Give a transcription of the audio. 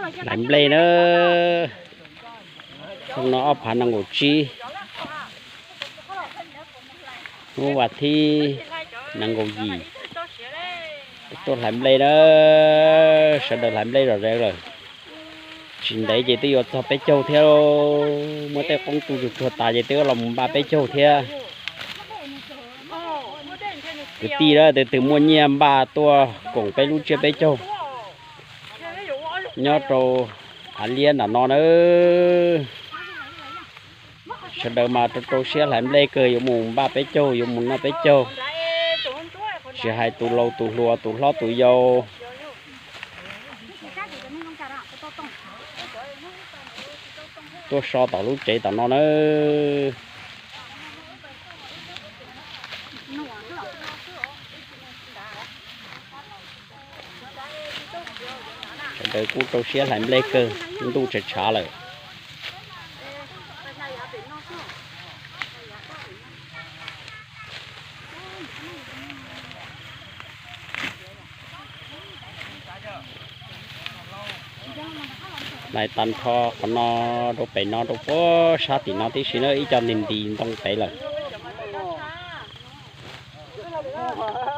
Hlais nplej na, xyoo no ob phav nees nkaum tsib, hnub vas thib nees nkaum yim, tuaj hlais nplej na, sawv daws hlais nplej zom zaws lawm. Tsis ntev ces twb yuav txog peb caug thiab, muab tej qoob tu tsuag tsuag tas ces twb los mus npaj peb caug thiab. Kwv tij na, tus twg muaj nyiaj npaj tuaj koom peb lub tsiab peb caug nyob rau hav liab nram no na. Sawv daws mas rau rau siab hlais nplej kawg, yuav mus npaj peb caug, yuav mus noj peb caug, tsis hais tus laus tus hluas, tus hlob tus yau tuaj so tom lub tsev tom no na. Sawv daws kuj rau siab hlais nplej kawg, ntuj tshav tshav lawm. Hlais tag nrho qhov no rau pem no rau puag sab tim no tib si na, ib co nti nti ntoo pem lawm.